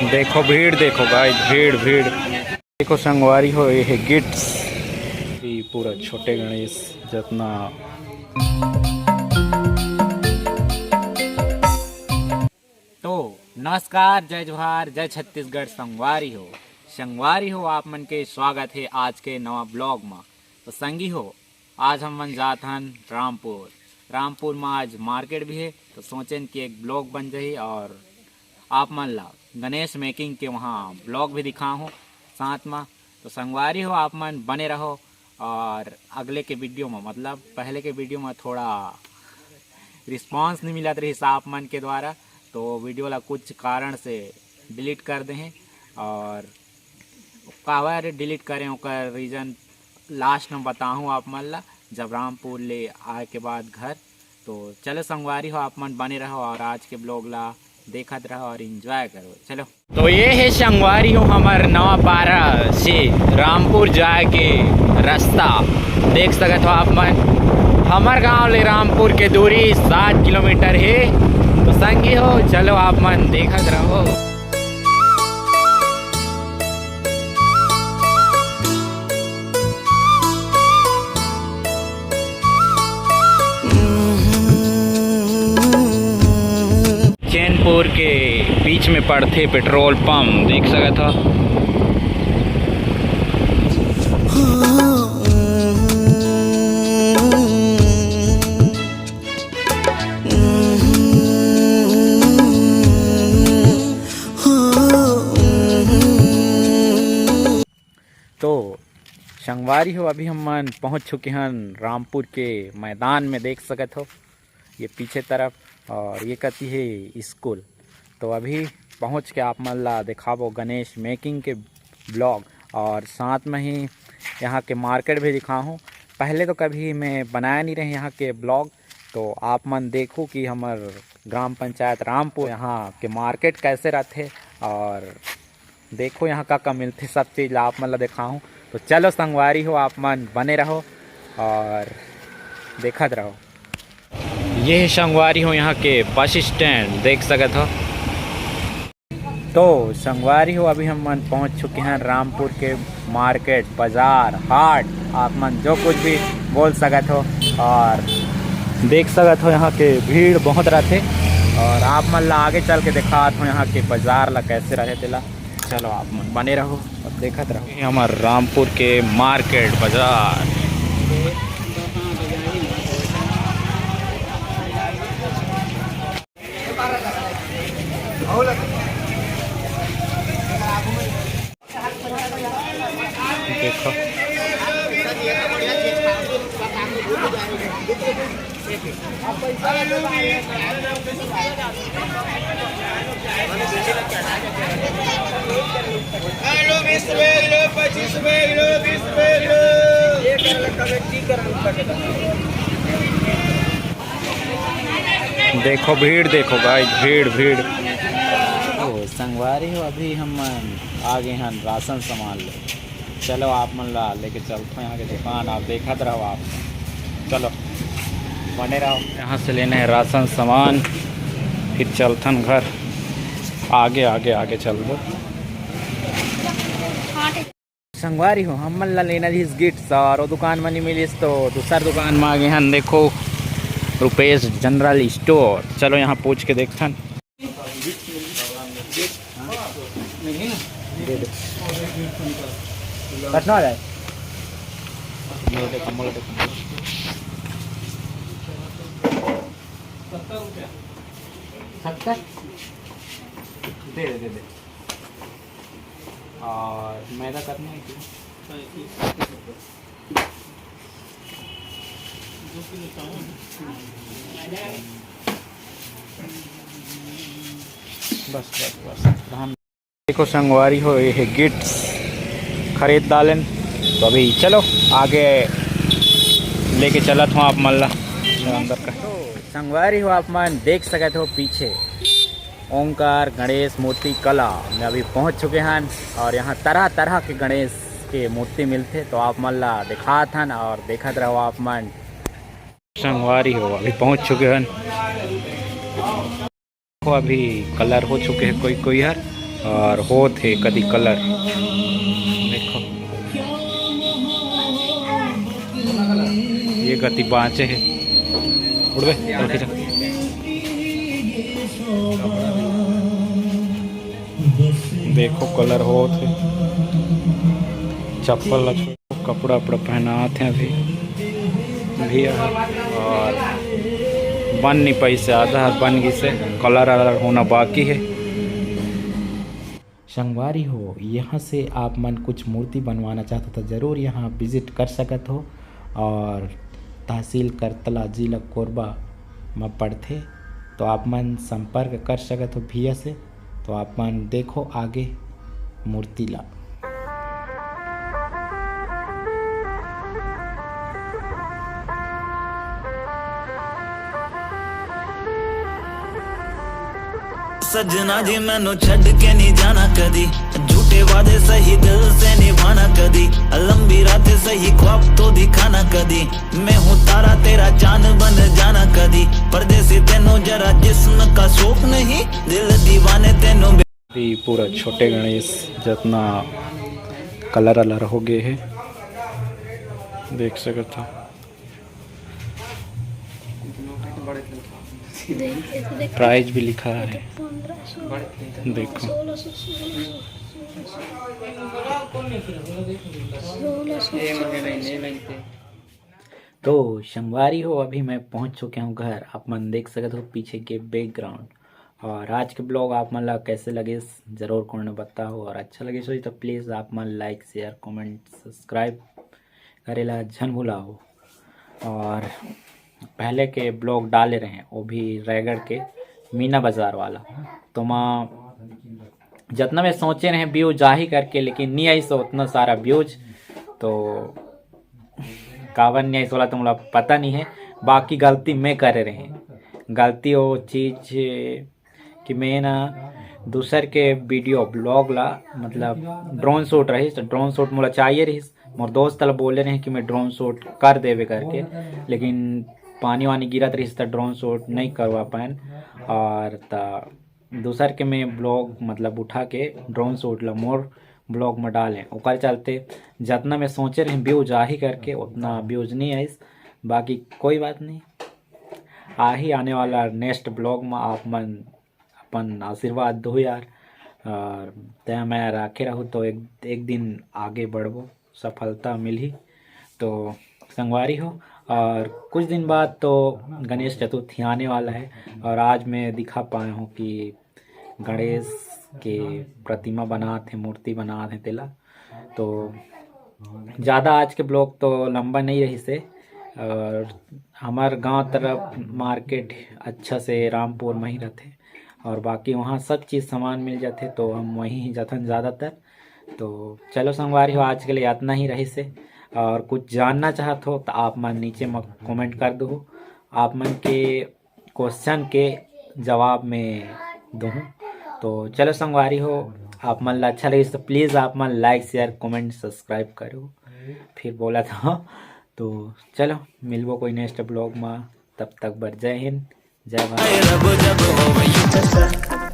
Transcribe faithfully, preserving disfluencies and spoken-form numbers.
देखो भीड़, देखो गाइस, भीड़ भीड़। देखो संगवारी हो, ये है गिट्स। ये पूरा छोटे गणेश जितना। तो नमस्कार, जय जोहार, जय छत्तीसगढ़ संगवारी हो। संगवारी हो, आप मन के स्वागत है आज के नवा ब्लॉग में। तो संगी हो, आज हम मन जात हन रामपुर। रामपुर में आज मार्केट भी है, तो सोचेन कि एक ब्लॉग बन जाही और आप मन ला गणेश मेकिंग के वहाँ ब्लॉग भी दिखाहूँ साथ में। तो संगवारी हो, आप मन बने रहो और अगले के वीडियो में, मतलब पहले के वीडियो में थोड़ा रिस्पांस नहीं मिलत रहिस आप मन के द्वारा, तो वीडियो ला कुछ कारण से डिलीट कर दे हैं। और काबर डिलीट करें, ओकर रीज़न लास्ट में बताहूँ आप मन ला, जब रामपुर ले आए के बाद घर। तो चलो संगवारी हो, आप मन बने रहो और आज के ब्लॉग ला देखत रहो और एंजॉय करो। चलो, तो ये है संगवारी हो हमर नवा पारा से रामपुर जाए के रास्ता। देख सकत हो आप मन, हमर गांव ले रामपुर के दूरी सात किलोमीटर है। तो संगी हो, चलो आप मन देखत रहो। चैनपुर के बीच में पड़थे पेट्रोल पंप, देख सकत हो। तो संगवारी हो, अभी हम मन पहुंच चुके हन रामपुर के मैदान में, देख सकत हो ये पीछे तरफ, और ये कती है स्कूल। तो अभी पहुंच के आप मन ला दिखाबो गणेश मेकिंग के ब्लॉग, और साथ में ही यहाँ के मार्केट भी दिखाहूँ। पहले तो कभी मैं बनाया नहीं रहे यहाँ के ब्लॉग, तो आप मन देखो कि हमर ग्राम पंचायत रामपुर यहाँ के मार्केट कैसे रहथे, और देखो यहाँ का का मिलथे, सब चीज़ ला आप मन ला दिखाहूँ। तो चलो संगवारी हो, आप मन बने रहो और देखत रहो। ये है संगवारी हो यहाँ के बस स्टैंड, देख सकत हो। तो संगवारी हो, अभी हम मन पहुँच चुके हैं रामपुर के मार्केट, बाजार, हाट, आप मन जो कुछ भी बोल सकत हो। और देख सकत हो यहाँ के भीड़ बहुत रहथे, और आप मन ला आगे चल के दिखात हो यहाँ के बाजार ला कैसे रहथे तेला। चलो आप मन बने रहो और देखत रहो। ये हमर रामपुर के मार्केट बाजार। देखो। हेलो, बीस रुपए किलो, पच्चीस रुपए किलो, बीस रुपए किलो। देखो भीड़, देखो भाई, भीड़, भीड़। ओ, संगवारी हो, अभी हम आ गए हैं राशन सामान ले। चलो, आप मन ला लेके चलथों यहाँ के दुकान, आप देखत रहो आप। चलो, बने रहो। यहाँ से लेना है राशन सामान, फिर चलथन घर। आगे, आगे, आगे चलबो। संगवारी हो, हमन ला लेना रहिस गिट्स और वो दुकान म नइ मिलिस, तो दूसर दुकान म आ गे हन। देखो, रुपेश जनरल स्टोर। चलो, यहाँ पूछ के देखथन। दे दे। कतना हो जाए? सत्तर? दे दे, दे दे। और मैदा कतना है कि? बस, बस, बस। धान देखो संगवारी हो, ये है गिट्स खरीद डालेन। तो अभी चलो आगे लेके चलत हूँ आप मन ला अंदर का। तो संगवारी हो, आप मन देख सकत हो पीछे ओंकार गणेश मूर्ति कला में अभी पहुँच चुके हन, और यहाँ तरह तरह के गणेश के मूर्ति मिलथे, तो आप मन ला दिखात हन और देखत रहो आप मन। संगवारी हो, अभी पहुँच चुके हन। देखो, अभी कलर हो चुके हैं कोई कोई हर, और होत हे कदी कलर, देखो ये कति बाँचे हे। उड़बे, चल खींचा। देखो कलर होत हे, चप्पल ला छोड़, कपड़ा उपड़ा पहनात हे अभी भी। और बन नहीं पाइस हे, आधा बन गिस हे, कलर अलर होना बाकी हे। संगवारी हो, यहाँ से आप मन कुछ मूर्ति बनवाना चाहत हो तो ज़रूर यहाँ विजिट कर सकत हो। और तहसील करतला, जिला कोरबा में पड़थे, तो आप मन संपर्क कर सकत हो भैया से। तो आप मन देखो आगे मूर्ति ला। ਸੱਜਣਾ ਜੀ ਮੈਨੂੰ ਛੱਡ ਕੇ ਨਹੀਂ ਜਾਣਾ ਕਦੀ। ਝੂਠੇ ਵਾਅਦੇ ਸਹੀ ਦਿਲ ਸੇ ਨਿਭਾਣਾ ਕਦੀ। ਲੰਬੀ ਰਾਤ ਸਹੀ ख्वाब तो दिखाना कदी। मैं हूँ तारा तेरा चांद बन जाना कदी। परदेसी तेनू जरा जिस्म का शौक नहीं। दिल दीवाने तेनू ये पूरा छोटे गणेश जितना कलर अलर हो गए है, देख सकत हो। प्राइस भी लिखा है, देखो। तो संगवारी हो, अभी मैं पहुंच चुके हूँ घर। आप मन देख सकत हो पीछे के बैकग्राउंड। और आज के ब्लॉग आप मन ला कैसे लगे, जरूर कमेंट में बताओ। और अच्छा लगे हो तो प्लीज आप मन लाइक, शेयर, कमेंट, सब्सक्राइब करे ला झन भुलाओ। और पहले के ब्लॉग डाले रहे, वो भी रायगढ़ के मीना बाजार वाला, तो मैं जतना मैं सोचे रहे व्यूज आही करके, लेकिन नहीं आइस उतना सारा व्यूज। तो काबर नहीं आइस वाला तो मोला पता नहीं है, बाकी गलती मैं करे रहे। गलती वो चीज कि मैं ना दूसर के वीडियो ब्लॉग ला, मतलब ड्रोन शूट रहिस, तो ड्रोन शूट मोला चाहिए रहिस। मोर दोस्त ला बोले रहे कि मैं ड्रोन शूट कर देवे करके, लेकिन पानी वानी गिरत रहिस, तो ड्रोन शूट नहीं करवा पाएन। और त दूसर के मैं ब्लॉग मतलब उठा के ड्रोन शूट ला मोर ब्लॉग में डालें, ओकर चलते जितना मैं सोचे रहे व्यूज आही करके, उतना व्यूज नहीं आइस। बाकी कोई बात नहीं, आही आने वाला नेक्स्ट ब्लॉग में आप मन अपन आशीर्वाद दो यार। और तय मैं राखे रहूँ तो एक, एक दिन आगे बढ़बो, सफलता मिलही। तो संगवारी हो, और कुछ दिन बाद तो गणेश चतुर्थी आने वाला है, और आज मैं दिखा पाया हूँ कि गणेश के प्रतिमा बनात हे, मूर्ति बनात हे तेला। तो ज़्यादा आज के ब्लॉग तो लंबा नहीं रहिस हे। और हमार गांव तरफ मार्केट अच्छा से रामपुर में ही रहथे, और बाकी वहाँ सब चीज़ सामान मिल जाथे, तो हम वहीं ही जाथन ज़्यादातर। तो चलो संगवारी हो, आज के लिए इतना ही रहिस हे, और कुछ जानना चाहत हो तो आप मन नीचे में कमेंट कर दो, आप मन के क्वेश्चन के जवाब मैं दूँ। तो चलो संगवारी हो, आप मन ला अच्छा लगिस तो प्लीज आप मन लाइक, शेयर, कमेंट, सब्सक्राइब करो। फिर बोला था तो चलो मिलबो कोई नेक्स्ट ब्लॉग में, तब तक बर जय हिंद, जय भारत। रब जब होवे